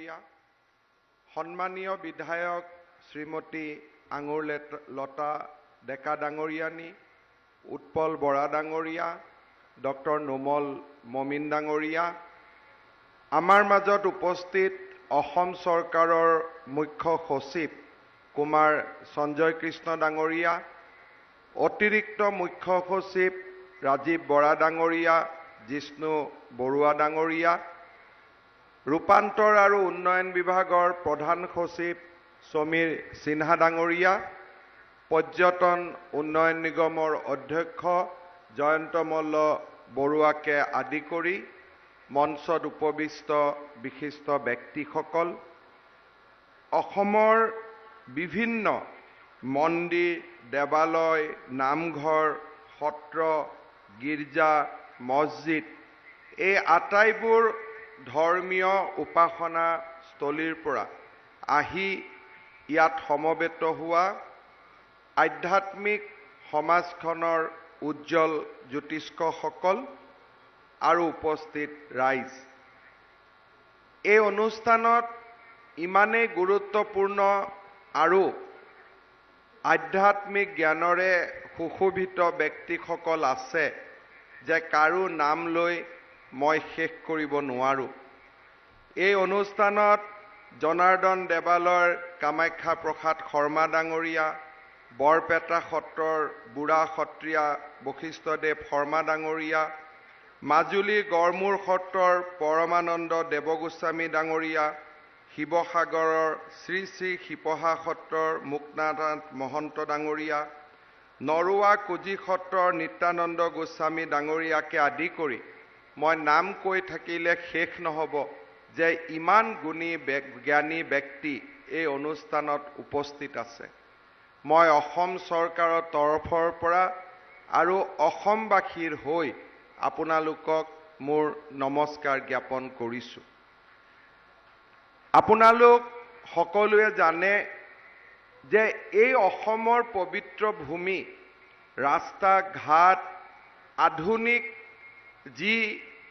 ডাঙৰীয়া, সন্মানীয় বিধায়ক শ্ৰীমতী আঙুৰ লতা ডেকা ডাঙৰীয়ানী, উৎপল বৰা ডাঙৰীয়া, ডক্টৰ নোমল মমিন ডাঙৰীয়া, আমাৰ মাজত উপস্থিত অসম চৰকাৰৰ মুখ্য সচিব কুমাৰ সঞ্জয় কৃষ্ণ ডাঙৰীয়া, অতিৰিক্ত মুখ্য সচিব ৰাজীৱ বৰা ডাঙৰীয়া, জিষ্ণু বৰুৱা ডাঙৰীয়া, ৰূপান্তৰ আৰু উন্নয়ন বিভাগৰ প্ৰধান সচিব সমীৰ সিনহা ডাঙৰীয়া, পৰ্যটন উন্নয়ন নিগমৰ অধ্যক্ষ জয়ন্ত মল্ল বৰুৱাকে আদি কৰি মঞ্চত উপবিষ্ট বিশিষ্ট ব্যক্তিসকল, অসমৰ বিভিন্ন মন্দিৰ, দেৱালয়, নামঘৰ, সত্ৰ, গীৰ্জা, মছজিদ এই আটাইবোৰ ধৰ্মীয় উপাসনা স্থলীৰ পৰা আহি ইয়াত সমবেত হোৱা আধ্যাত্মিক সমাজখনৰ উজ্জ্বল জ্যোতিষ্কসকল আৰু উপস্থিত ৰাইজ, এই অনুষ্ঠানত ইমানেই গুৰুত্বপূৰ্ণ আৰু আধ্যাত্মিক জ্ঞানৰে সুশোভিত ব্যক্তিসকল আছে যে কাৰো নাম লৈ মই শেষ কৰিব নোৱাৰোঁ। এই অনুষ্ঠানত জনাৰ্দন দেৱালয়ৰ কামাখ্যা প্ৰসাদ শৰ্মা ডাঙৰীয়া, বৰপেটা সত্ৰৰ বুঢ়া সত্ৰীয়া বশিষ্ঠদেৱ শৰ্মা ডাঙৰীয়া, মাজুলী গড়মূৰ সত্ৰৰ পৰমানন্দ দেৱগোস্বামী ডাঙৰীয়া, শিৱসাগৰৰ শ্ৰী শ্ৰী শিপহা সত্ৰৰ মুক্তানাথ মহন্ত ডাঙৰীয়া, নৰোৱা কুজি সত্ৰৰ নিত্যানন্দ গোস্বামী ডাঙৰীয়াকে আদি কৰি মই নাম কৈ থাকিলে শেষ নহ'ব যে ইমান গুণী জ্ঞানী ব্যক্তি এই অনুষ্ঠানত উপস্থিত আছে। মই অসম চৰকাৰৰ তৰফৰ পৰা আৰু অসমবাসীৰ হৈ আপোনালোকক মোৰ নমস্কাৰ জ্ঞাপন কৰিছোঁ। আপোনালোক সকলোৱে জানে যে এই অসমৰ পবিত্ৰ ভূমি, ৰাস্তা ঘাট, আধুনিক যি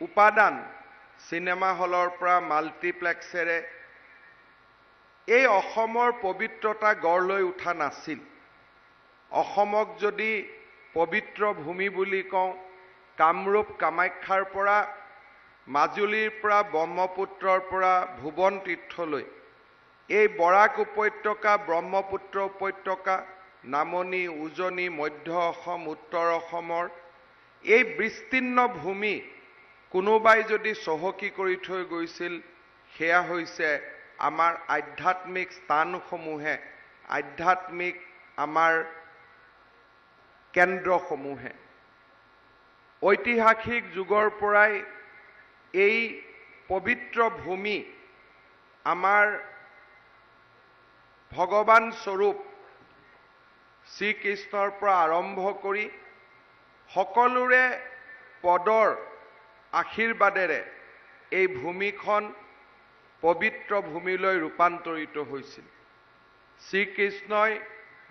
উপাদান, চিনেমা হলৰ পৰা মাল্টিপ্লেক্সেৰে এই অসমৰ পবিত্ৰতা গঢ় লৈ উঠা নাছিল। অসমক যদি পবিত্ৰ ভূমি বুলি কওঁ, কামৰূপ কামাখ্যাৰ পৰা, মাজুলীৰ পৰা, ব্ৰহ্মপুত্ৰৰ পৰা ভুৱন তীৰ্থলৈ, এই বৰাক উপত্যকা, ব্ৰহ্মপুত্ৰ উপত্যকা, নামনি, উজনি, মধ্য অসম, উত্তৰ অসমৰ এই বিস্তীৰ্ণ ভূমি কোনোবাই যদি চহকী কৰি থৈ গৈছিল, সেয়া হৈছে আমাৰ আধ্যাত্মিক স্থানসমূহে, আধ্যাত্মিক আমাৰ কেন্দ্ৰসমূহে। ঐতিহাসিক যুগৰ পৰাই এই পবিত্ৰ ভূমি আমাৰ ভগৱান স্বৰূপ শ্ৰীকৃষ্ণৰ পৰা আৰম্ভ কৰি সকলোৰে পদৰ আশীৰ্বাদেৰে এই ভূমিখন পবিত্ৰ ভূমিলৈ ৰূপান্তৰিত হৈছিল। শ্ৰীকৃষ্ণই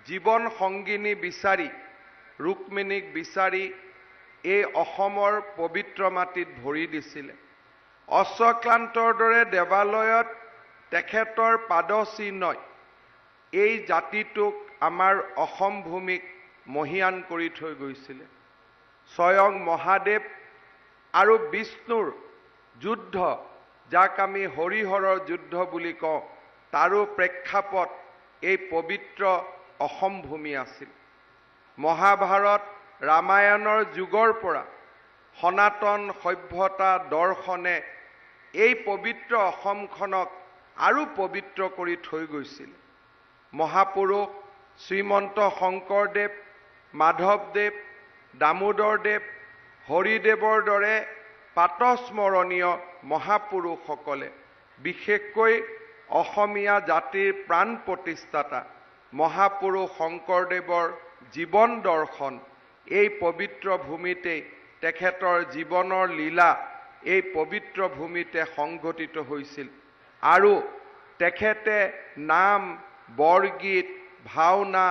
জীৱন সংগিনী বিচাৰি, ৰুক্মিণীক বিচাৰি এই অসমৰ পবিত্ৰ মাটিত ভৰি দিছিলে। অশ্বক্লান্তৰ দৰে দেৱালয়ত তেখেতৰ পাদচিহ্নই এই জাতিটোক, আমাৰ অসম ভূমিক মহীয়ান কৰি থৈ গৈছিলে। স্বয়ং মহাদেৱ আৰু বিষ্ণুৰ যুদ্ধ, যাক আমি হৰিহৰৰ যুদ্ধ বুলি কওঁ, তাৰো প্ৰেক্ষাপট এই পবিত্ৰ অসম ভূমি আছিল। মহাভাৰত ৰামায়ণৰ যুগৰ পৰা সনাতন সভ্যতা দৰ্শনে এই পবিত্ৰ অসমখনক আৰু পবিত্ৰ কৰি থৈ গৈছিল। মহাপুৰুষ শ্ৰীমন্ত শংকৰদেৱ, মাধৱদেৱ, দামোদৰদেৱ, হৰিদেৱৰ দৰে প্ৰাতঃস্মৰণীয় মহাপুৰুষসকলে, বিশেষকৈ অসমীয়া জাতিৰ প্ৰাণ প্ৰতিষ্ঠাতা মহাপুৰুষ শংকৰদেৱৰ জীৱন দৰ্শন এই পবিত্ৰ ভূমিতেই, তেখেতৰ জীৱনৰ লীলা এই পবিত্ৰ ভূমিতে সংঘটিত হৈছিল আৰু তেখেতে নাম, বৰগীত, ভাওনা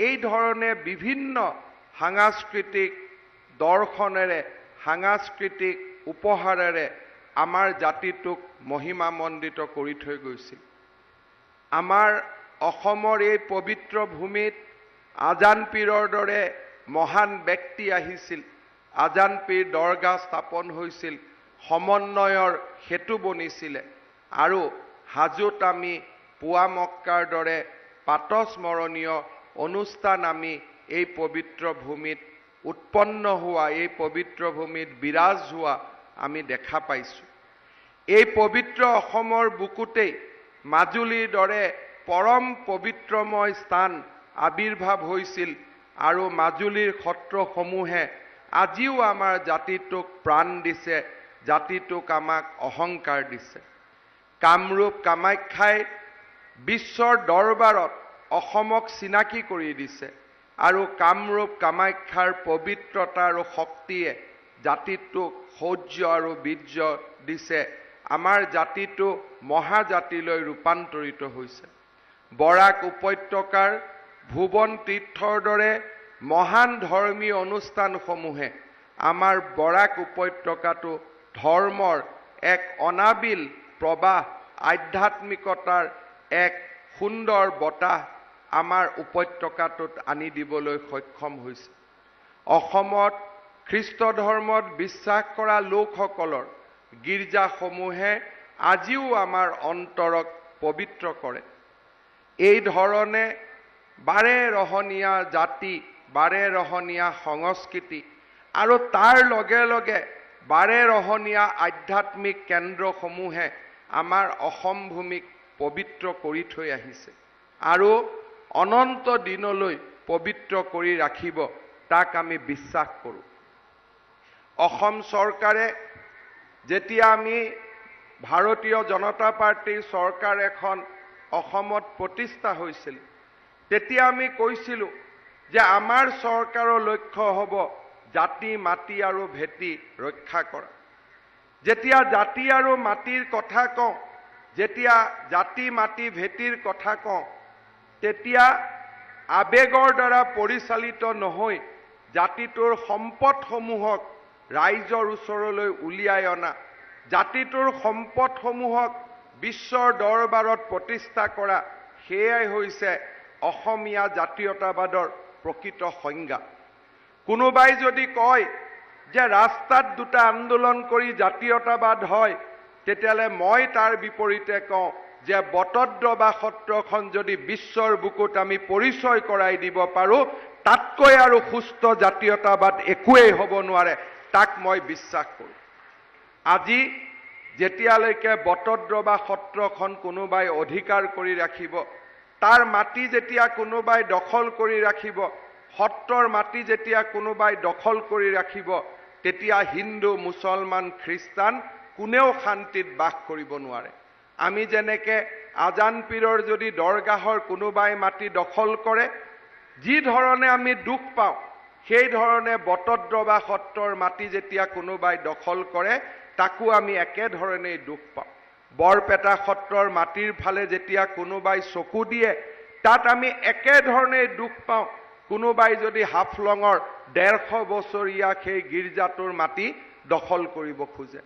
এই ধৰণে বিভিন্ন সাংস্কৃতিক দৰ্শনেৰে, সাংস্কৃতিক উপহাৰেৰে আমাৰ জাতিটোক মহিমামণ্ডিত কৰি থৈ গৈছিল। আমাৰ অসমৰ এই পবিত্ৰ ভূমিত আজান পীৰৰ দৰে মহান ব্যক্তি আহিছিল, আজান পীৰ দৰগাহ স্থাপন হৈছিল, সমন্বয়ৰ সেতু বনিছিলে আৰু হাজোত আমি পোৱামক্কাৰ দৰে প্ৰাতঃস্মৰণীয় অনুষ্ঠান আমি এই পবিত্ৰ ভূমিত উৎপন্ন হোৱা, এই পবিত্ৰ ভূমিত বিৰাজ হোৱা আমি দেখা পাইছোঁ। এই পবিত্ৰ অসমৰ বুকুতেই মাজুলীৰ দৰে পৰম পবিত্ৰময় স্থান আৱিৰ্ভাৱ হৈছিল আৰু মাজুলীৰ সত্ৰসমূহে আজিও আমাৰ জাতিটোক প্ৰাণ দিছে, জাতিটোক আমাক অহংকাৰ দিছে। কামৰূপ কামাখ্যাই বিশ্বৰ দৰবাৰত অসমক চিনাকি কৰি দিছে আৰু কামৰূপ কামাখ্যাৰ পবিত্ৰতা আৰু শক্তিয়ে জাতিটোক শৌৰ্য আৰু বীৰ্য দিছে। আমাৰ জাতিটো মহাজাতিলৈ ৰূপান্তৰিত হৈছে। বৰাক উপত্যকাৰ ভুৱন তীৰ্থৰ দৰে মহান ধৰ্মীয় অনুষ্ঠানসমূহে আমাৰ বৰাক উপত্যকাটো ধৰ্মৰ এক অনাবিল প্ৰবাহ, আধ্যাত্মিকতাৰ এক সুন্দৰ বতাহ আমাৰ উপত্যকাটোত আনি দিবলৈ সক্ষম হৈছে। অসমত খ্ৰীষ্ট ধৰ্মত বিশ্বাস কৰা লোকসকলৰ গীৰ্জাসমূহে আজিও আমাৰ অন্তৰক পবিত্ৰ কৰে। এই ধৰণে বাৰেৰহণীয়া জাতি, বাৰেৰহণীয়া সংস্কৃতি আৰু তাৰ লগে লগে বাৰেৰহণীয়া আধ্যাত্মিক কেন্দ্ৰসমূহে আমাৰ অসম ভূমিক পবিত্ৰ কৰি থৈ আহিছে আৰু অনন্ত দিনলৈ পবিত্ৰ কৰি ৰাখিব, তাক আমি বিশ্বাস কৰোঁ। অসম চৰকাৰে যেতিয়া আমি ভাৰতীয় জনতা পাৰ্টীৰ চৰকাৰ এখন অসমত প্ৰতিষ্ঠা হৈছিল, তেতিয়া আমি কৈছিলোঁ যে আমাৰ চৰকাৰৰ লক্ষ্য হ'ব জাতি, মাটি আৰু ভেটি ৰক্ষা কৰা। যেতিয়া জাতি আৰু মাটিৰ কথা কওঁ, যেতিয়া জাতি, মাটি, ভেটিৰ কথা কওঁ, তেতিয়া আৱেগৰ দ্বাৰা পৰিচালিত নহৈ জাতিটোৰ সম্পদসমূহক ৰাইজৰ ওচৰলৈ উলিয়াই অনা, জাতিটোৰ সম্পদসমূহক বিশ্বৰ দৰবাৰত প্ৰতিষ্ঠা কৰা, সেয়াই হৈছে অসমীয়া জাতীয়তাবাদৰ প্ৰকৃত সংজ্ঞা। কোনোবাই যদি কয় যে ৰাস্তাত দুটা আন্দোলন কৰি জাতীয়তাবাদ হয়, তেতিয়াহ'লে মই তাৰ বিপৰীতে কওঁ যে বটদ্ৰৱা সত্ৰখন যদি বিশ্বৰ বুকুত আমি পৰিচয় কৰাই দিব পাৰোঁ, তাতকৈ আৰু সুস্থ জাতীয়তাবাদ একোৱেই হ'ব নোৱাৰে, তাক মই বিশ্বাস কৰোঁ। আজি যেতিয়ালৈকে বটদ্ৰৱা সত্ৰখন কোনোবাই অধিকাৰ কৰি ৰাখিব, তাৰ মাটি যেতিয়া কোনোবাই দখল কৰি ৰাখিব, সত্ৰৰ মাটি যেতিয়া কোনোবাই দখল কৰি ৰাখিব, তেতিয়া হিন্দু, মুছলমান, খ্ৰীষ্টান কোনেও শান্তিত বাস কৰিব নোৱাৰে। আমি যেনেকে আজান পীৰৰ যদি দৰগাহৰ কোনোবাই মাটি দখল কৰে, যি ধৰণে আমি দুখ পাওঁ, সেই ধৰণে বটদ্ৰৱা সত্ৰৰ মাটি যেতিয়া কোনোবাই দখল কৰে, তাকো আমি একেধৰণেই দুখ পাওঁ। বৰপেটা সত্ৰৰ মাটিৰ ফালে যেতিয়া কোনোবাই চকু দিয়ে, তাত আমি একেধৰণেই দুখ পাওঁ, কোনোবাই যদি হাফলঙৰ 150 বছৰীয়া সেই গীৰ্জাটোৰ মাটি দখল কৰিব খোজে।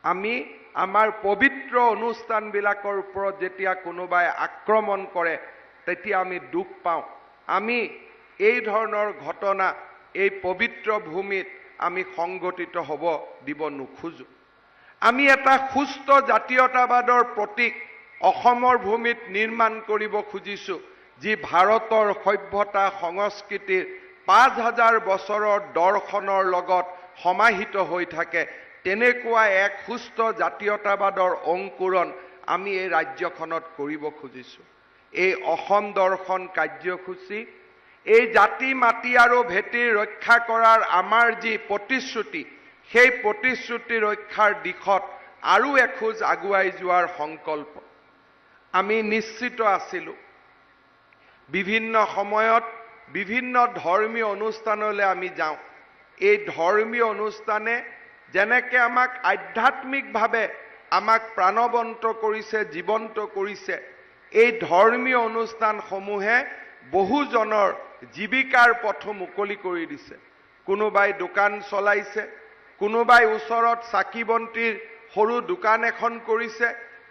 আমি আমাৰ পবিত্ৰ অনুষ্ঠানবিলাকৰ ওপৰত যেতিয়া কোনোবাই আক্ৰমণ কৰে, তেতিয়া আমি দুখ পাওঁ। আমি এই ধৰণৰ ঘটনা এই পবিত্ৰ ভূমিত আমি সংঘটিত হ'ব দিব নোখোজো। আমি এটা সুস্থ জাতীয়তাবাদৰ প্ৰতীক অসমৰ ভূমিত নিৰ্মাণ কৰিব খুজিছোঁ, যি ভাৰতৰ সভ্যতা সংস্কৃতিৰ 5000 বছৰৰ দৰ্শনৰ লগত সমাহিত হৈ থাকে। তেনেকুৱা এক সুস্থ জাতীয়তাবাদৰ অংকুৰণ আমি এই ৰাজ্যখনত কৰিব খুজিছোঁ। এই অসম দৰ্শন কাৰ্যসূচী এই জাতি, মাটি আৰু ভেটিৰ ৰক্ষা কৰাৰ আমাৰ যি প্ৰতিশ্ৰুতি, সেই প্ৰতিশ্ৰুতি ৰক্ষাৰ দিশত আৰু এখোজ আগুৱাই যোৱাৰ সংকল্প। আমি নিশ্চিত আছিলোঁ, বিভিন্ন সময়ত বিভিন্ন ধৰ্মীয় অনুষ্ঠানলৈ আমি যাওঁ। এই ধৰ্মীয় অনুষ্ঠানে যেনেকে আমাক আধ্যাত্মিকভাৱে আমাক প্ৰাণৱন্ত কৰিছে, জীৱন্ত কৰিছে, এই ধৰ্মীয় অনুষ্ঠানসমূহে বহুজনৰ জীৱিকাৰ পথো মুকলি কৰি দিছে। কোনোবাই দোকান চলাইছে, কোনোবাই ওচৰত চাকি বন্তিৰ সৰু দোকান এখন কৰিছে,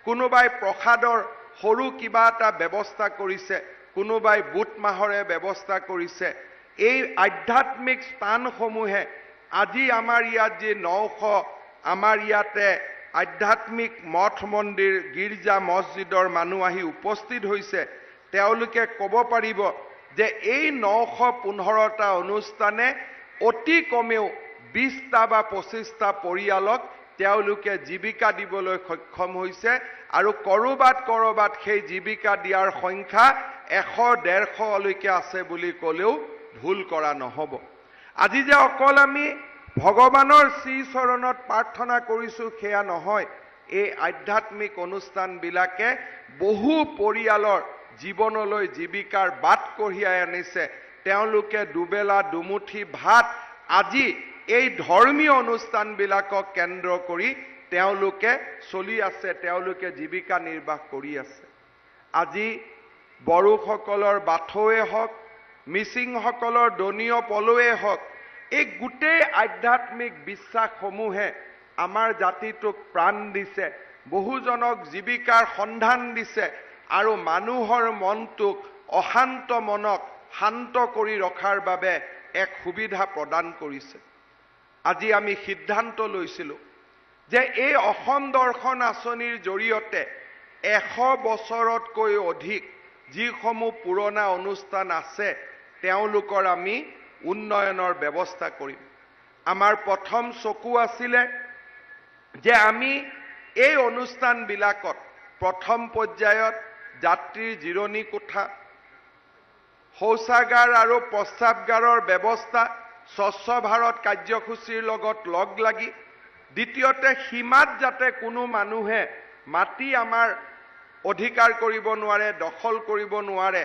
কোনোবাই প্ৰসাদৰ সৰু কিবা এটা ব্যৱস্থা কৰিছে, কোনোবাই বুট মাহৰে ব্যৱস্থা কৰিছে। এই আধ্যাত্মিক স্থানসমূহে আজি আমাৰ ইয়াত যি 900 আমাৰ ইয়াতে আধ্যাত্মিক মঠ মন্দিৰ, গীৰ্জা, মছজিদৰ মানুহ আহি উপস্থিত হৈছে, তেওঁলোকে ক'ব পাৰিব যে এই 915টা অনুষ্ঠানে অতি কমেও 20টা বা 25টা পৰিয়ালক তেওঁলোকে জীৱিকা দিবলৈ সক্ষম হৈছে আৰু ক'ৰবাত ক'ৰবাত সেই জীৱিকা দিয়াৰ সংখ্যা 100, 150লৈকে আছে বুলি ক'লেও ভুল কৰা নহ'ব। আজি যে অকল আমি ভগৱানৰ শ্ৰীচৰণত প্ৰাৰ্থনা কৰিছোঁ সেয়া নহয়, এই আধ্যাত্মিক অনুষ্ঠানবিলাকে বহু পৰিয়ালৰ জীৱনলৈ জীৱিকাৰ বাট কঢ়িয়াই আনিছে। তেওঁলোকে দুবেলা দুমুঠি ভাত আজি এই ধৰ্মীয় অনুষ্ঠানবিলাকক কেন্দ্ৰ কৰি তেওঁলোকে চলি আছে, তেওঁলোকে জীৱিকা নিৰ্বাহ কৰি আছে। আজি বড়োসকলৰ বাথৌৱে হওক, মিচিংসকলৰ দনীয় পলৱে হওক, এই গোটেই আধ্যাত্মিক বিশ্বাসসমূহে আমাৰ জাতিটোক প্ৰাণ দিছে, বহুজনক জীৱিকাৰ সন্ধান দিছে আৰু মানুহৰ মনটোক, অশান্ত মনক শান্ত কৰি ৰখাৰ বাবে এক সুবিধা প্ৰদান কৰিছে। আজি আমি সিদ্ধান্ত লৈছিলোঁ যে এই অসম দৰ্শন আঁচনিৰ জৰিয়তে 100 বছৰতকৈ অধিক যিসমূহ পুৰণা অনুষ্ঠান আছে, তেওঁলোকৰ আমি উন্নয়নৰ ব্যৱস্থা কৰিম। আমাৰ প্ৰথম চকু আছিলে যে আমি এই অনুষ্ঠানবিলাকত প্ৰথম পৰ্যায়ত যাত্ৰীৰ জিৰণি কোঠা, শৌচাগাৰ আৰু প্ৰস্ৰাৱগাৰৰ ব্যৱস্থা স্বচ্ছ ভাৰত কাৰ্যসূচীৰ লগত লগ লাগি, দ্বিতীয়তে সীমাত যাতে কোনো মানুহে মাটি আমাৰ অধিকাৰ কৰিব নোৱাৰে, দখল কৰিব নোৱাৰে,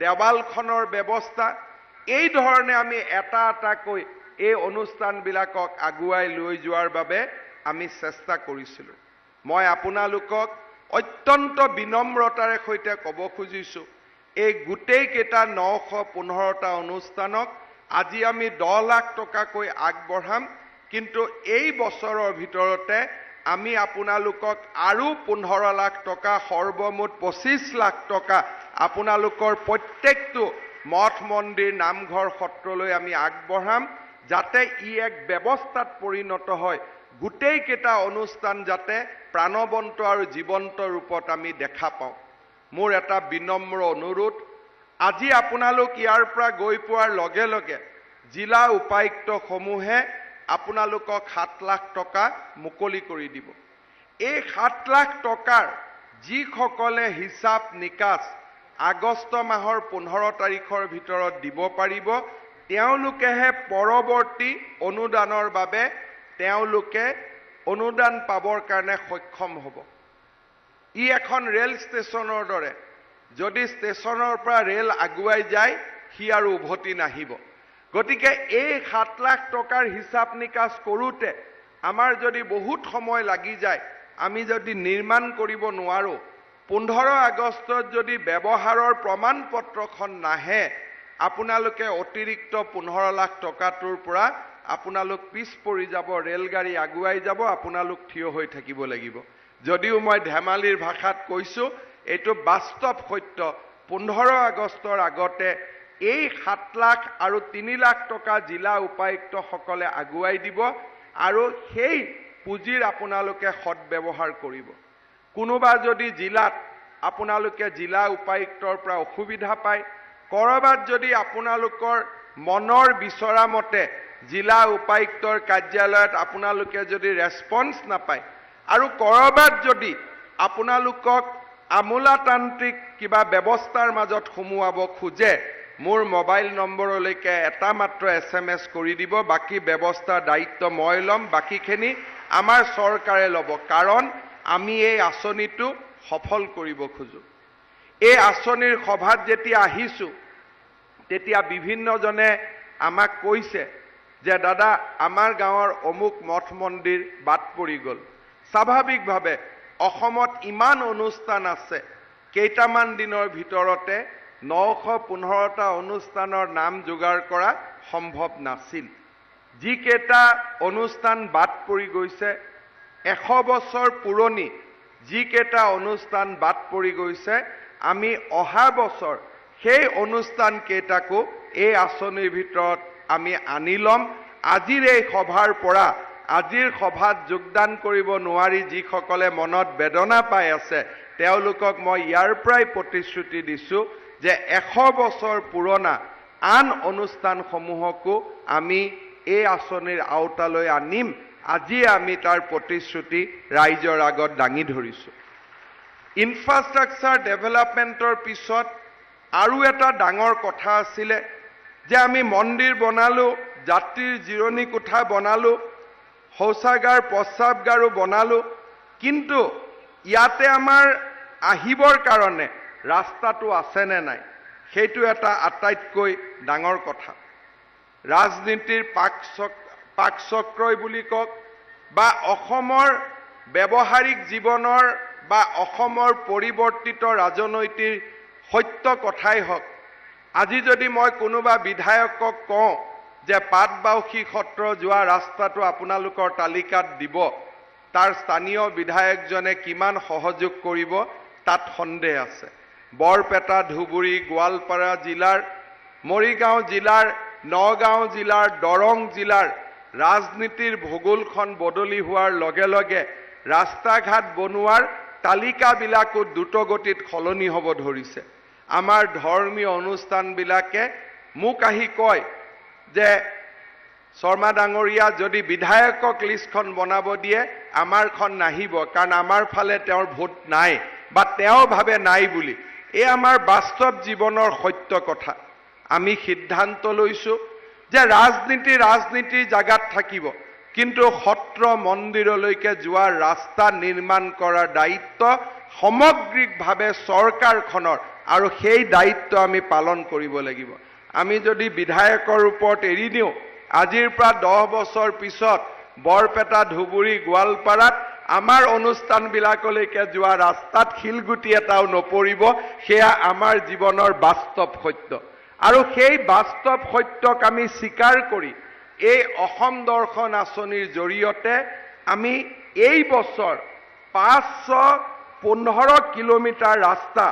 দেৱালখনৰ ব্যৱস্থা, এই ধৰণে আমি এটা এটাকৈ এই অনুষ্ঠানবিলাকক আগুৱাই লৈ যোৱাৰ বাবে আমি চেষ্টা কৰিছিলোঁ। মই আপোনালোকক অত্যন্ত বিনম্ৰতাৰে সৈতে ক'ব খুজিছোঁ, এই গোটেইকেইটা 915টা অনুষ্ঠানক আজি আমি 10 লাখ টকাকৈ আগবঢ়াম, কিন্তু এই বছৰৰ ভিতৰতে আমি আপোনালোকক আৰু 15 লাখ টকা, সৰ্বমুঠ 25 লাখ টকা আপোনালোকৰ প্ৰত্যেকটো মঠ মন্দিৰ, নামঘৰ, সত্ৰলৈ আমি আগবঢ়াম, যাতে ই এক ব্যৱস্থাত পৰিণত হয়, গোটেইকেইটা অনুষ্ঠান যাতে প্ৰাণৱন্ত আৰু জীৱন্ত ৰূপত আমি দেখা পাওঁ। মোৰ এটা বিনম্ৰ অনুৰোধ, আজি আপোনালোক ইয়াৰ পৰা গৈ পোৱাৰ লগে লগে জিলা উপায়ুক্তসমূহে আপোনালোকক 7 লাখ টকা মুকলি কৰি দিব। এই 7 লাখ টকাৰ যিসকলে হিচাপ নিকাচ আগষ্ট মাহৰ 15 তাৰিখৰ ভিতৰত দিব পাৰিব, তেওঁলোকেহে পৰৱৰ্তী অনুদানৰ বাবে তেওঁলোকে অনুদান পাবৰ কাৰণে সক্ষম হ'ব। ই এখন ৰেল ষ্টেচনৰ দৰে, যদি ষ্টেচনৰ পৰা ৰেল আগুৱাই যায়, সি আৰু উভতি নাহিব। গতিকে এই 7 লাখ টকাৰ হিচাপ নিকাচ কৰোঁতে আমাৰ যদি বহুত সময় লাগি যায়, আমি যদি নিৰ্মাণ কৰিব নোৱাৰোঁ, 15 আগষ্টত যদি ব্যৱহাৰৰ প্ৰমাণ পত্ৰখন নাহে, আপোনালোকে অতিৰিক্ত 15 লাখ টকাটোৰ পৰা আপোনালোক পিছ পৰি যাব। ৰেলগাড়ী আগুৱাই যাব, আপোনালোক থিয় হৈ থাকিব লাগিব। যদিও মই ধেমালিৰ ভাষাত কৈছোঁ, এইটো বাস্তৱ সত্য। 15 আগষ্টৰ আগতে এই 7 লাখ আৰু 3 লাখ টকা জিলা উপায়ুক্তসকলে আগুৱাই দিব আৰু সেই পুঁজিৰ আপোনালোকে সদব্যৱহাৰ কৰিব। কোনোবা যদি জিলাত আপোনালোকে জিলা উপায়ুক্তৰ পৰা অসুবিধা পায়, ক'ৰবাত যদি আপোনালোকৰ মনৰ বিচৰা মতে জিলা উপায়ুক্তৰ কাৰ্যালয়ত আপোনালোকে যদি ৰেছপন্স নাপায় আৰু ক'ৰবাত যদি আপোনালোকক আমোলাতান্ত্ৰিক কিবা ব্যৱস্থাৰ মাজত সুমুৱাব খোজে, মোৰ মোবাইল নম্বৰলৈকে এটা মাত্ৰ এছএমএছ কৰি দিব। বাকী ব্যৱস্থাৰ দায়িত্ব মই ল'ম, বাকীখিনি আমাৰ চৰকাৰে ল'ব। কাৰণ আমি এই আঁচনিটো সফল কৰিব খোজোঁ। এই আঁচনিৰ সভাত যেতিয়া আহিছোঁ, তেতিয়া বিভিন্নজনে আমাক কৈছে যে দাদা, আমাৰ গাঁৱৰ অমুক মঠ মন্দিৰ বাদ পৰি গ'ল। স্বাভাৱিকভাৱে অসমত ইমান অনুষ্ঠান আছে, কেইটামান দিনৰ ভিতৰতে 915টা অনুষ্ঠানৰ নাম যোগাৰ কৰা সম্ভৱ নাছিল। যিকেইটা অনুষ্ঠান বাদ পৰি গৈছে, 100 বছৰ পুৰণি যিকেইটা অনুষ্ঠান বাদ পৰি গৈছে, আমি অহা বছৰ সেই অনুষ্ঠান কেইটাকো এই আঁচনিৰ ভিতৰত আমি আনি ল'ম। আজিৰ এই সভাৰ পৰা, আজিৰ সভাত যোগদান কৰিব নোৱাৰি যিসকলে মনত বেদনা পাই আছে, তেওঁলোকক মই ইয়াৰ পৰাই প্ৰতিশ্ৰুতি দিছোঁ যে 100 বছৰ পুৰণা আন অনুষ্ঠানসমূহকো আমি এই আঁচনিৰ আওতালৈ আনিম। আজি আমি তাৰ প্ৰতিশ্ৰুতি ৰাইজৰ আগত দাঙি ধৰিছোঁ। ইনফ্ৰাষ্ট্ৰাকচাৰ ডেভেলপমেণ্টৰ পিছত আৰু এটা ডাঙৰ কথা আছিলে যে আমি মন্দিৰ বনালোঁ, যাত্ৰীৰ জিৰণি কোঠা বনালোঁ, শৌচাগাৰ প্ৰস্ৰাৱগাৰো বনালোঁ, কিন্তু ইয়াতে আমাৰ আহিবৰ কাৰণে ৰাস্তাটো আছেনে নাই, সেইটো এটা আটাইতকৈ ডাঙৰ কথা। ৰাজনীতিৰ পাকচক্ৰই বুলি কওক বা অসমৰ ব্যৱহাৰিক জীৱনৰ বা অসমৰ পৰিৱৰ্তিত ৰাজনৈতিক সত্য কথাই হওক, আজি যদি মই কোনোবা বিধায়কক কওঁ যে পাটবাউসী সত্ৰ যোৱা ৰাস্তাটো আপোনালোকৰ তালিকাত দিব, তাৰ স্থানীয় বিধায়কজনে কিমান সহযোগ কৰিব তাত সন্দেহ আছে। বৰপেটা, ধুবুৰী, গোৱালপাৰা জিলাৰ, মৰিগাঁও জিলাৰ, নগাঁও জিলাৰ, দৰং জিলাৰ ৰাজনীতিৰ ভূগোলখন বদলি হোৱাৰ লগে লগে ৰাস্তা ঘাট বনোৱাৰ তালিকাবিলাকো দ্ৰুতগতিত সলনি হ'ব ধৰিছে। আমাৰ ধৰ্মীয় অনুষ্ঠানবিলাকে মোক আহি কয় যে শৰ্মা ডাঙৰীয়া, যদি বিধায়কক লিষ্টখন বনাব দিয়ে, আমাৰখন নাহিব, কাৰণ আমাৰ ফালে তেওঁৰ ভোট নাই বা তেওঁ ভাবে নাই বুলি। এই আমাৰ বাস্তৱ জীৱনৰ সত্য কথা। আমি সিদ্ধান্ত লৈছোঁ যে ৰাজনীতি ৰাজনীতিৰ জাগাত থাকিব, কিন্তু সত্ৰ মন্দিৰলৈকে যোৱাৰ ৰাস্তা নিৰ্মাণ কৰাৰ দায়িত্ব সামগ্ৰিকভাৱে চৰকাৰখনৰ আৰু সেই দায়িত্ব আমি পালন কৰিব লাগিব। আমি যদি বিধায়কৰ ওপৰত এৰি দিওঁ, আজিৰ পৰা 10 বছৰ পিছত বৰপেটা, ধুবুৰী, গোৱালপাৰাত আমাৰ অনুষ্ঠানবিলাকলৈকে যোৱা ৰাস্তাত শিলগুটি এটাও নপৰিব। সেয়া আমাৰ জীৱনৰ বাস্তৱ সত্য আৰু সেই বাস্তৱ সত্যক আমি স্বীকাৰ কৰি এই অসম দৰ্শন আঁচনিৰ জৰিয়তে আমি এই বছৰ 515 কিলোমিটাৰ ৰাস্তা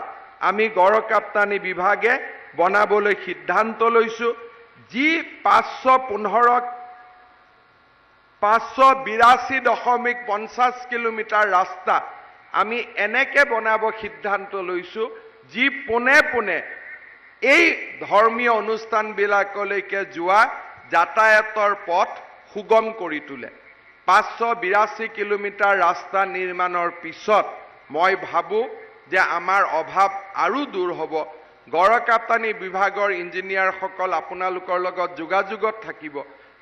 আমি গড়কাপ্তানি বিভাগে বনাবলৈ সিদ্ধান্ত লৈছোঁ, যি 515, 582.50 কিলোমিটাৰ ৰাস্তা আমি এনেকে বনাব সিদ্ধান্ত লৈছোঁ যি পোনে পোনে এই ধৰ্মীয় অনুষ্ঠানবিলাকলৈকে যোৱা যাতায়াতৰ পথ সুগম কৰি তোলে। 582 কিলোমিটাৰ ৰাস্তা নিৰ্মাণৰ পিছত মই ভাবোঁ যে আমাৰ অভাৱ আৰু দূৰ হ'ব। গড়কাপ্তানি বিভাগৰ ইঞ্জিনিয়াৰসকল আপোনালোকৰ লগত যোগাযোগত থাকিব।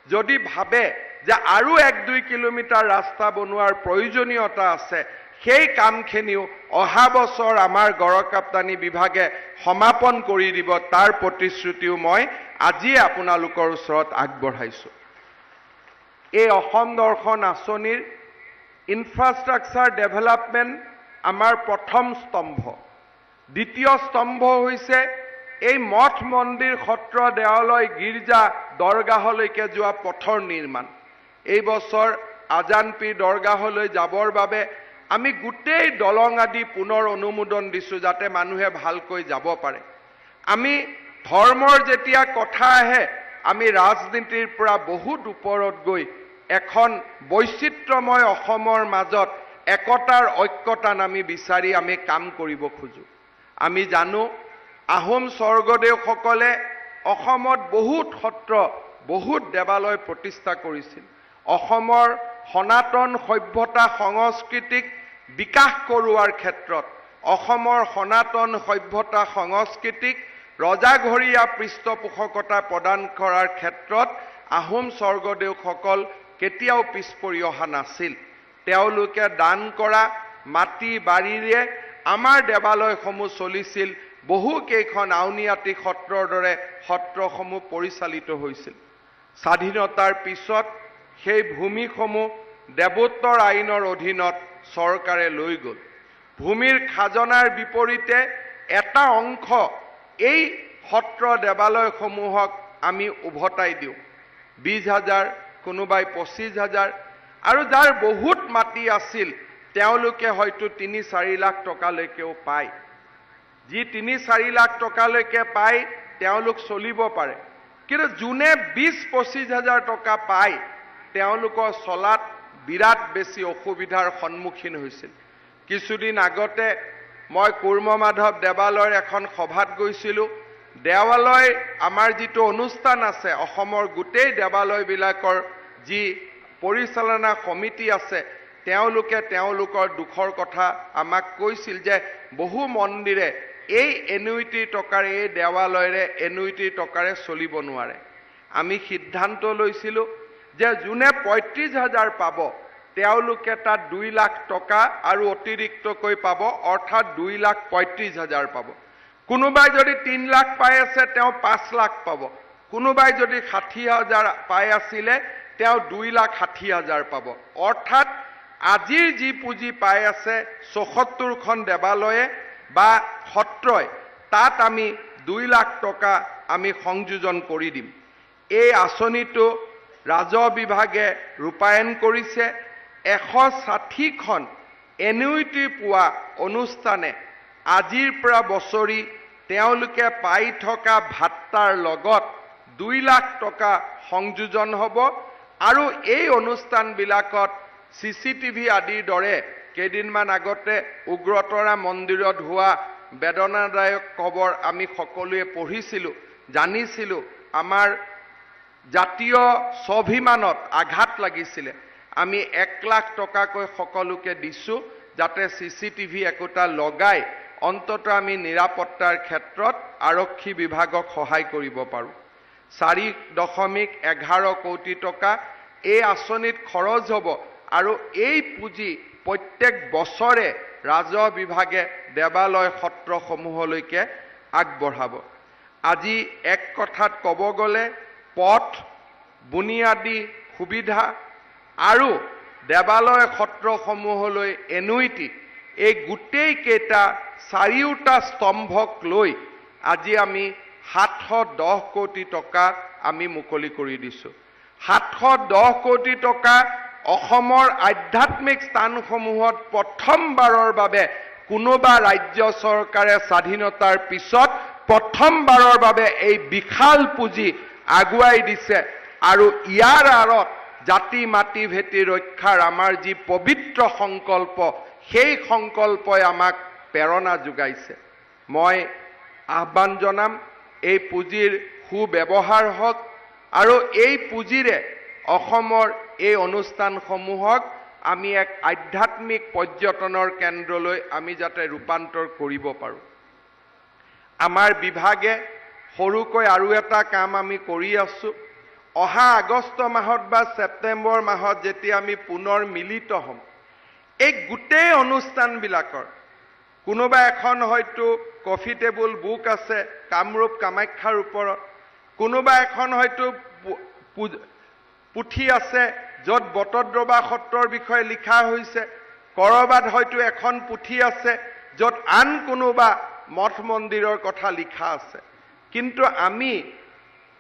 যদি ভাবে যে আৰু 1-2 কিলোমিটাৰ ৰাস্তা বনোৱাৰ প্ৰয়োজনীয়তা আছে, সেই কামখিনিও অহা বছৰ আমাৰ গড়কাপ্তানি বিভাগে সমাপন কৰি দিব। তাৰ প্ৰতিশ্ৰুতিও মই আজিয়ে আপোনালোকৰ ওচৰত আগবঢ়াইছোঁ। এই অসম দৰ্শন আঁচনিৰ ইনফ্ৰাষ্ট্ৰাকচাৰ ডেভেলপমেণ্ট আমাৰ প্ৰথম স্তম্ভ। দ্বিতীয় স্তম্ভ হৈছে এই মঠ, মন্দিৰ, সত্ৰ, দেৱালয়, গীৰ্জা, দৰগাহলৈকে যোৱা পথৰ নিৰ্মাণ। এই বছৰ আজানপীৰ দৰগাহলৈ যাবৰ বাবে আমি গোটেই দলং আদি পুনৰ অনুমোদন দিছোঁ, যাতে মানুহে ভালকৈ যাব পাৰে। আমি ধৰ্মৰ যেতিয়া কথা আহে, আমি ৰাজনীতিৰ পৰা বহুত ওপৰত গৈ এখন বৈচিত্ৰ্যময় অসমৰ মাজত একতাৰ ঐক্যতান আমি বিচাৰি আমি কাম কৰিব খোজোঁ। আমি জানো, আহোম স্বৰ্গদেউসকলে অসমত বহুত সত্ৰ, বহুত দেৱালয় প্ৰতিষ্ঠা কৰিছিল। অসমৰ সনাতন সভ্যতা সংস্কৃতিক বিকাশ কৰোৱাৰ ক্ষেত্ৰত, অসমৰ সনাতন সভ্যতা সংস্কৃতিক ৰজাঘৰীয়া পৃষ্ঠপোষকতা প্ৰদান কৰাৰ ক্ষেত্ৰত আহোম স্বৰ্গদেউসকল কেতিয়াও পিছ পৰি অহা নাছিল। তেওঁলোকে দান কৰা মাটি বাৰীৰে আমাৰ দেৱালয়সমূহ চলিছিল। বহুকেইখন আউনীআটী সত্ৰৰ দৰে সত্ৰসমূহ পৰিচালিত হৈছিল। স্বাধীনতাৰ পিছত সেই ভূমিসমূহ দেৱোত্তৰ আইনৰ অধীনত চৰকাৰে লৈ গ'ল। ভূমিৰ খাজনাৰ বিপৰীতে এটা অংশ এই সত্ৰ দেৱালয়সমূহক আমি উভতাই দিওঁ, 20 হাজাৰ, কোনোবাই 25 হাজাৰ। আৰু যাৰ বহুত মাটি আছিল, তেওঁলোকে হয়তো 3-4 লাখ টকালৈকেও পায়। যি 3-4 লাখ টকালৈকে পায়, তেওঁলোক চলিব পাৰে। কিন্তু যোনে 20-25 হাজাৰ টকা পায়, তেওঁলোকৰ চলাত বিৰাট বেছি অসুবিধাৰ সন্মুখীন হৈছিল। কিছুদিন আগতে মই কুৰ্ম মাধৱ দেৱালয়ৰ এখন সভাত গৈছিলোঁ। দেৱালয় আমাৰ যিটো অনুষ্ঠান আছে, অসমৰ গোটেই দেৱালয়বিলাকৰ যি পৰিচালনা সমিতি আছে, তেওঁলোকে তেওঁলোকৰ দুখৰ কথা আমাক কৈছিল যে বহু মন্দিৰে এই এনুইটিৰ টকাৰে, এই দেৱালয়ৰে এনুইটিৰ টকাৰে চলিব নোৱাৰে। আমি সিদ্ধান্ত লৈছিলোঁ যে যোনে 35 হাজাৰ পাব, তেওঁলোকে তাত 2 লাখ টকা আৰু অতিৰিক্তকৈ পাব, অৰ্থাৎ 2,35,000 পাব। কোনোবাই যদি 3 লাখ পাই আছে, তেওঁ 5 লাখ পাব। কোনোবাই যদি 60 হাজাৰ পাই আছিলে, তেওঁ 2,60,000 পাব। অৰ্থাৎ আজিৰ যি পুঁজি পাই আছে 74খন দেৱালয়ে বা সত্ৰই, তাত আমি 2 লাখ টকা আমি সংযোজন কৰি দিম। এই আঁচনিটো ৰাজহ বিভাগে ৰূপায়ণ কৰিছে। 160খন এনুইটি পোৱা অনুষ্ঠানে আজিৰ পৰা বছৰি তেওঁলোকে পাই থকা ভাত্তাৰ লগত 2 লাখ টকা সংযোজন হ'ব। আৰু এই অনুষ্ঠানবিলাকত চিচিটিভি আদিৰ দৰে, কেইদিনমান আগতে উগ্ৰতৰা মন্দিৰত হোৱা বেদনাদায়ক খবৰ আমি সকলোৱে পঢ়িছিলোঁ, জানিছিলোঁ, আমাৰ জাতীয় স্বাভিমানত আঘাত লাগিছিলে। আমি 1 লাখ টকাকৈ সকলোকে দিছোঁ, যাতে চিচিটিভি একোটা লগাই অন্ততঃ আমি নিৰাপত্তাৰ ক্ষেত্ৰত আৰক্ষী বিভাগক সহায় কৰিব পাৰোঁ। 4.11 কোটি টকা এই আঁচনিত খৰচ হ'ব আৰু এই পুঁজি প্ৰত্যেক বছৰে ৰাজহ বিভাগে দেৱালয় সত্ৰসমূহলৈকে আগবঢ়াব। আজি এক কথাত ক'ব গ'লে পথ, বুনিয়াদী সুবিধা আৰু দেৱালয় সত্ৰসমূহলৈ এনুইটি, এই গোটেইকেইটা চাৰিওটা স্তম্ভক লৈ আজি আমি 710 কোটি টকা আমি মুকলি কৰি দিছোঁ। 710 কোটি টকা অসমৰ আধ্যাত্মিক স্থানসমূহত প্ৰথমবাৰৰ বাবে কোনোবা ৰাজ্য চৰকাৰে স্বাধীনতাৰ পিছত প্ৰথমবাৰৰ বাবে এই বিশাল পুঁজি আগুৱাই দিছে। আৰু ইয়াৰ আঁৰত জাতি, মাটি, ভেটি ৰক্ষাৰ আমাৰ যি পবিত্ৰ সংকল্প, সেই সংকল্পই আমাক প্ৰেৰণা যোগাইছে। মই আহ্বান জনাম, এই পুঁজিৰ সুব্যৱহাৰ হওক আৰু এই পুঁজিৰে অসমৰ এই অনুষ্ঠানসমূহক আমি এক আধ্যাত্মিক পৰ্যটনৰ কেন্দ্ৰলৈ আমি যাতে ৰূপান্তৰ কৰিব পাৰোঁ। আমাৰ বিভাগে সৰুকৈ আৰু এটা কাম আমি কৰি আছোঁ। অহা আগষ্ট মাহত বা ছেপ্টেম্বৰ মাহত যেতিয়া আমি পুনৰ মিলিত হ'ম, এই গোটেই অনুষ্ঠানবিলাকৰ কোনোবা এখন হয়তো কফি টেবুল বুক আছে কামৰূপ কামাখ্যাৰ ওপৰত, কোনোবা এখন হয়তো পুথি আছে য'ত বটদ্ৰৱা সত্ৰৰ বিষয়ে লিখা হৈছে, ক'ৰবাত হয়তো এখন পুথি আছে য'ত আন কোনোবা মঠ মন্দিৰৰ কথা লিখা আছে। কিন্তু আমি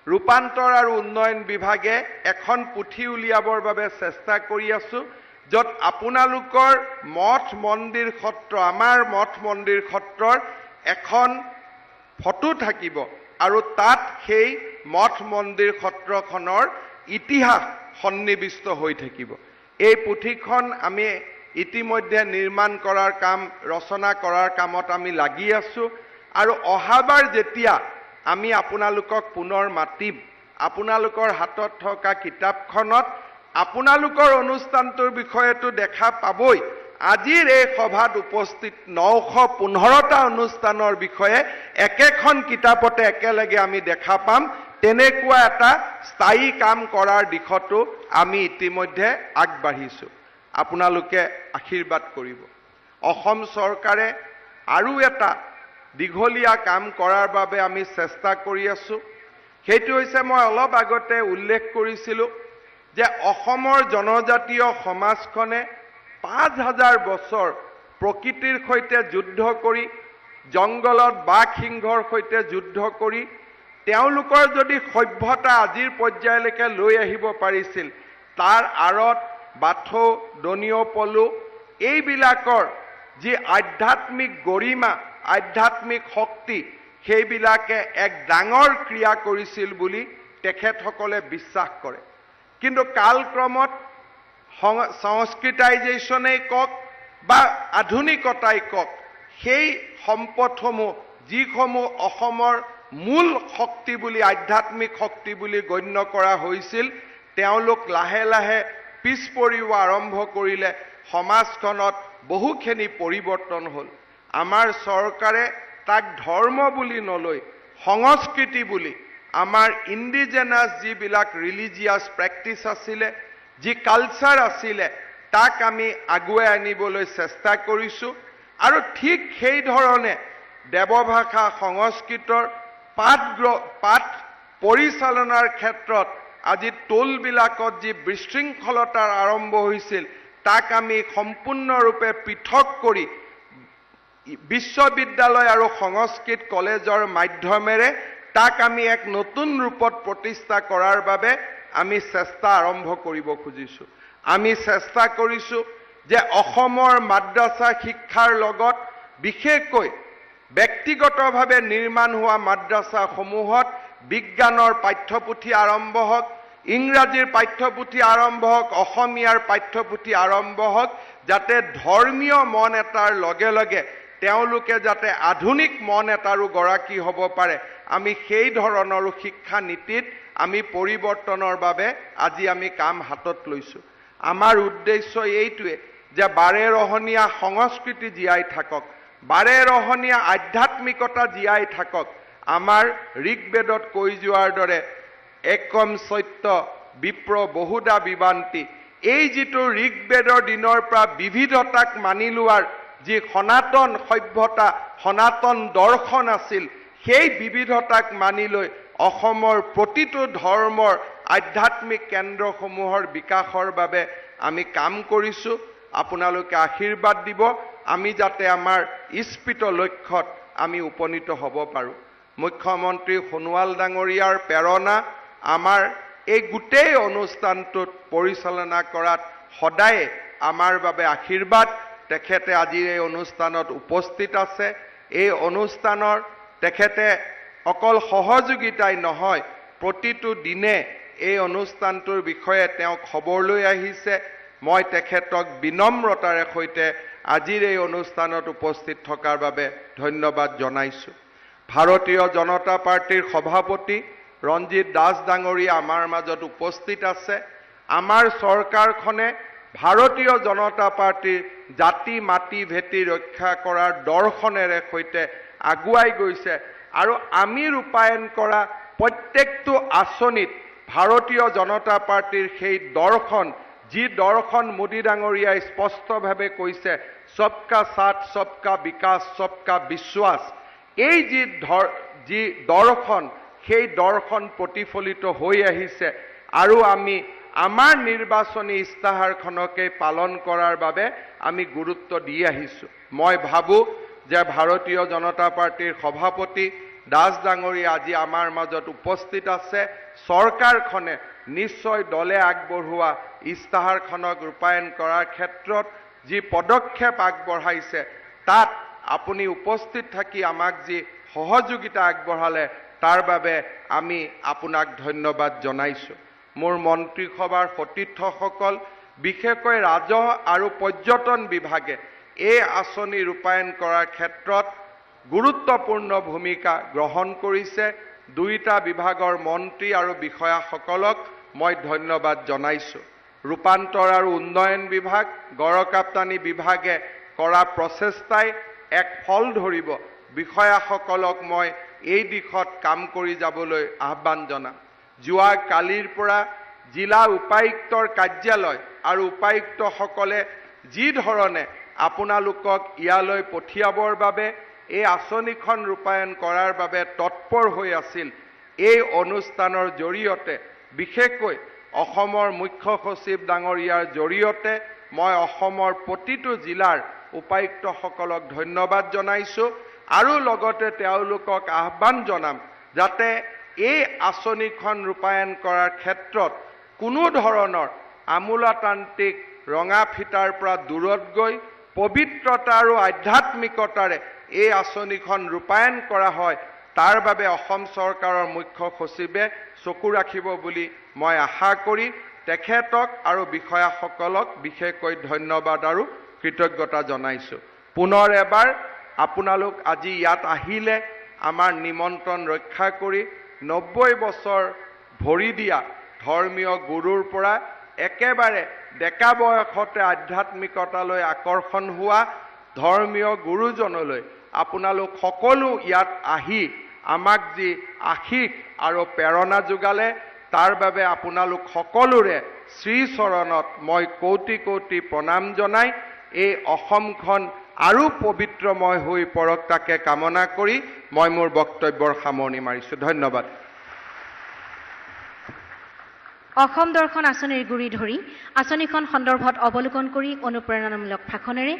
ৰূপান্তৰ আৰু উন্নয়ন বিভাগে এখন পুথি উলিয়াবৰ বাবে চেষ্টা কৰি আছো, য'ত আপোনালোকৰ মঠ মন্দিৰ সত্ৰ, আমাৰ মঠ মন্দিৰ সত্ৰৰ এখন ফটো থাকিব আৰু তাত সেই মঠ মন্দিৰ সত্ৰখনৰ ইতিহাস সন্নিৱিষ্ট হৈ থাকিব। এই পুথিখন আমি ইতিমধ্যে নিৰ্মাণ কৰাৰ কাম, ৰচনা কৰাৰ কামত আমি লাগি আছো। আৰু অহাবাৰ যেতিয়া আমি আপোনালোকক পুনৰ মাতিম, আপোনালোকৰ হাতত থকা কিতাপখনত আপোনালোকৰ অনুষ্ঠানটোৰ বিষয়েতো দেখা পাবই, আজিৰ এই সভাত উপস্থিত 915টা অনুষ্ঠানৰ বিষয়ে একেখন কিতাপতে একেলগে আমি দেখা পাম। তেনেকুৱা এটা স্থায়ী কাম কৰাৰ দিশতো আমি ইতিমধ্যে আগবাঢ়িছোঁ। আপোনালোকে আশীৰ্বাদ কৰিব। অসম চৰকাৰে আৰু এটা দীঘলীয়া কাম কৰাৰ বাবে আমি চেষ্টা কৰি আছোঁ। সেইটো হৈছে, মই অলপ আগতে উল্লেখ কৰিছিলোঁ যে অসমৰ জনজাতীয় সমাজখনে 5000 বছৰ প্ৰকৃতিৰ সৈতে যুদ্ধ কৰি, জংঘলত বাঘ সিংহৰ সৈতে যুদ্ধ কৰি তেওঁলোকৰ যদি সভ্যতা আজিৰ পৰ্যায়লৈকে লৈ আহিব পাৰিছিল, তাৰ আঁৰত বাথৌ, দনীয় পলু, এইবিলাকৰ যি আধ্যাত্মিক গৰিমা, আধ্যাত্মিক শক্তি, সেইবিলাকে এক ডাঙৰ ক্ৰিয়া কৰিছিল বুলি তেখেতসকলে বিশ্বাস কৰে। কিন্তু কালক্ৰমত সংস্কৃতাইজেশ্যনেই কওক বা আধুনিকতাই কওক, সেই সম্পদসমূহ, যিসমূহ অসমৰ মূল শক্তি বুলি, আধ্যাত্মিক শক্তি বুলি গণ্য কৰা হৈছিল, তেওঁলোক লাহে লাহে পিছ পৰিব আৰম্ভ কৰিলে। সমাজখনত বহুখিনি পৰিৱৰ্তন হ'ল। আমাৰ চৰকাৰে তাক ধৰ্ম বুলি নলৈ সংস্কৃতি বুলি, আমাৰ ইণ্ডিজেনাছ যিবিলাক ৰিলিজিয়াছ প্ৰেক্টিচ আছিলে, যি কালচাৰ আছিলে, তাক আমি আগুৱাই আনিবলৈ চেষ্টা কৰিছোঁ। আৰু ঠিক সেইধৰণে দেৱভাষা সংস্কৃতৰ পাঠ পৰিচালনাৰ ক্ষেত্ৰত আজি টোলবিলাকত যি বিশৃংখলতাৰ আৰম্ভ হৈছিল, তাক আমি সম্পূৰ্ণৰূপে পৃথক কৰি বিশ্ববিদ্যালয় আৰু সংস্কৃত কলেজৰ মাধ্যমেৰে তাক আমি এক নতুন ৰূপত প্ৰতিষ্ঠা কৰাৰ বাবে আমি চেষ্টা আৰম্ভ কৰিব খুজিছোঁ। আমি চেষ্টা কৰিছোঁ যে অসমৰ মাদ্ৰাছা শিক্ষাৰ লগত, বিশেষকৈ ব্যক্তিগতভাৱে নিৰ্মাণ হোৱা মাদ্ৰাছাসমূহত বিজ্ঞানৰ পাঠ্যপুথি আৰম্ভ হওক, ইংৰাজীৰ পাঠ্যপুথি আৰম্ভ হওক, অসমীয়াৰ পাঠ্যপুথি আৰম্ভ হওক, যাতে ধৰ্মীয় মন এটাৰ লগে লগে তেওঁলোকে যাতে আধুনিক মন এটাৰো গৰাকী হ'ব পাৰে। আমি সেই ধৰণৰো শিক্ষা নীতিত আমি পৰিৱৰ্তনৰ বাবে আজি আমি কাম হাতত লৈছোঁ। আমাৰ উদ্দেশ্য এইটোৱে যে বাৰেৰহণীয়া সংস্কৃতি জীয়াই থাকক, বাৰেৰহণীয়া আধ্যাত্মিকতা জীয়াই থাকক। আমাৰ ঋগ্বেদত কৈ যোৱাৰ দৰে, "একম সত্য বিপ্ৰ বহুধা বদন্তি"। এই যিটো ঋগ্বেদৰ দিনৰ পৰা বিবিধতাক মানি লোৱাৰ যি সনাতন সভ্যতা, সনাতন দৰ্শন আছিল, সেই বিবিধতাক মানি লৈ অসমৰ প্ৰতিটো ধৰ্মৰ আধ্যাত্মিক কেন্দ্ৰসমূহৰ বিকাশৰ বাবে আমি কাম কৰিছোঁ। আপোনালোকে আশীৰ্বাদ দিব, আমি যাতে আমাৰ ঈপ্সিত লক্ষ্যত আমি উপনীত হ'ব পাৰোঁ। মুখ্যমন্ত্ৰী সোণোৱাল ডাঙৰীয়াৰ প্ৰেৰণা আমাৰ এই গোটেই অনুষ্ঠানটোত পৰিচালনা কৰাত সদায়ে আমাৰ বাবে আশীৰ্বাদ। তেখেতে আজিৰ এই অনুষ্ঠানত উপস্থিত আছে। এই অনুষ্ঠানৰ তেখেতে অকল সহযোগিতাই নহয়, প্ৰতিটো দিনে এই অনুষ্ঠানটোৰ বিষয়ে তেওঁ খবৰ লৈ আহিছে। মই তেখেতক বিনম্ৰতাৰে সৈতে আজিৰ এই অনুষ্ঠানত উপস্থিত থকাৰ বাবে ধন্যবাদ জনাইছোঁ। ভাৰতীয় জনতা পাৰ্টীৰ সভাপতি ৰঞ্জিত দাস ডাঙৰীয়া আমাৰ মাজত উপস্থিত আছে। আমাৰ চৰকাৰখনে ভাৰতীয় জনতা পাৰ্টীৰ জাতি, মাটি, ভেটি ৰক্ষা কৰাৰ দৰ্শনেৰে সৈতে আগুৱাই গৈছে আৰু আমি ৰূপায়ণ কৰা প্ৰত্যেকটো আঁচনিত ভাৰতীয় জনতা পাৰ্টীৰ সেই দৰ্শন, যি দৰ্শন মোদী ডাঙৰীয়াই স্পষ্টভাৱে কৈছে, "সবকা সাথ, সবকা বিকাশ, সবকা বিশ্বাস", এই যি দৰ্শন, সেই দৰ্শন প্ৰতিফলিত হৈ আহিছে আৰু আমি আমাৰ নিৰ্বাচনী ইস্তাহাৰখনকে পালন কৰাৰ বাবে আমি গুৰুত্ব দি আহিছোঁ। মই ভাবোঁ যে ভাৰতীয় জনতা পাৰ্টীৰ সভাপতি দাস ডাঙৰীয়া আজি আমাৰ মাজত উপস্থিত আছে। চৰকাৰখনে নিশ্চয় দলে আগবঢ়োৱা ইস্তাহাৰখনক ৰূপায়ণ কৰাৰ ক্ষেত্ৰত যি পদক্ষেপ আগবঢ়াইছে, তাত আপুনি উপস্থিত থাকি আমাক যি সহযোগিতা আগবঢ়ালে, তাৰ বাবে আমি আপোনাক ধন্যবাদ জনাইছোঁ। মোৰ মন্ত্ৰীসভাৰ সতীৰ্থসকল, বিশেষকৈ ৰাজহ আৰু পৰ্যটন বিভাগে এই আঁচনি ৰূপায়ণ কৰাৰ ক্ষেত্ৰত গুৰুত্বপূৰ্ণ ভূমিকা গ্ৰহণ কৰিছে। দুয়োটা বিভাগৰ মন্ত্ৰী আৰু বিষয়াসকলক মই ধন্যবাদ জনাইছোঁ। ৰূপান্তৰ আৰু উন্নয়ন বিভাগ, গড়কাপ্তানি বিভাগে কৰা প্ৰচেষ্টাই এক ফল ধৰিব। বিষয়াসকলক মই এই দিশত কাম কৰি যাবলৈ আহ্বান জনাম। যোৱা কালিৰ পৰা জিলা উপায়ুক্তৰ কাৰ্যালয় আৰু উপায়ুক্তসকলে যি ধৰণে আপোনালোকক ইয়ালৈ পঠিয়াবৰ বাবে, এই আঁচনিখন ৰূপায়ণ কৰাৰ বাবে তৎপৰ হৈ আছিল, এই অনুষ্ঠানৰ জৰিয়তে, বিশেষকৈ অসমৰ মুখ্য সচিব ডাঙৰীয়াৰ জৰিয়তে মই অসমৰ প্ৰতিটো জিলাৰ উপায়ুক্তসকলক ধন্যবাদ জনাইছোঁ আৰু লগতে তেওঁলোকক আহ্বান জনাম যাতে এই আঁচনিখন ৰূপায়ণ কৰাৰ ক্ষেত্ৰত কোনো ধৰণৰ আমোলাতান্ত্ৰিক ৰঙা ফিটাৰ পৰা দূৰত গৈ পবিত্ৰতা আৰু আধ্যাত্মিকতাৰে এই আঁচনিখন ৰূপায়ণ কৰা হয়, তাৰ বাবে অসম চৰকাৰৰ মুখ্য সচিবে চকু ৰাখিব বুলি মই আশা কৰি তেখেতক আৰু বিষয়াসকলক বিশেষকৈ ধন্যবাদ আৰু কৃতজ্ঞতা জনাইছোঁ। পুনৰ এবাৰ আপোনালোক আজি ইয়াত আহিলে, আমাৰ নিমন্ত্ৰণ ৰক্ষা কৰি 90 বছৰ ভৰি দিয়া ধৰ্মীয় গুৰুৰ পৰা একেবাৰে ডেকা বয়সতে আধ্যাত্মিকতালৈ আকৰ্ষণ হোৱা ধৰ্মীয় গুৰুজনলৈ আপোনালোক সকলো ইয়াত আহি আমাক যি আশীষ আৰু প্ৰেৰণা যোগালে, তাৰ বাবে আপোনালোক সকলোৰে শ্ৰীচৰণত মই কৌটি কৌটি প্ৰণাম জনাই এই অসমখন আৰু পবিত্ৰময় হৈ পৰক তাকে কামনা কৰি মই মোৰ বক্তব্যৰ সামৰণি মাৰিছোঁ। ধন্যবাদ। অসম দৰ্শন আঁচনিৰ গুৰি ধৰি আঁচনিখন সন্দৰ্ভত অৱলোকন কৰি অনুপ্ৰেৰণামূলক ভাষণেৰে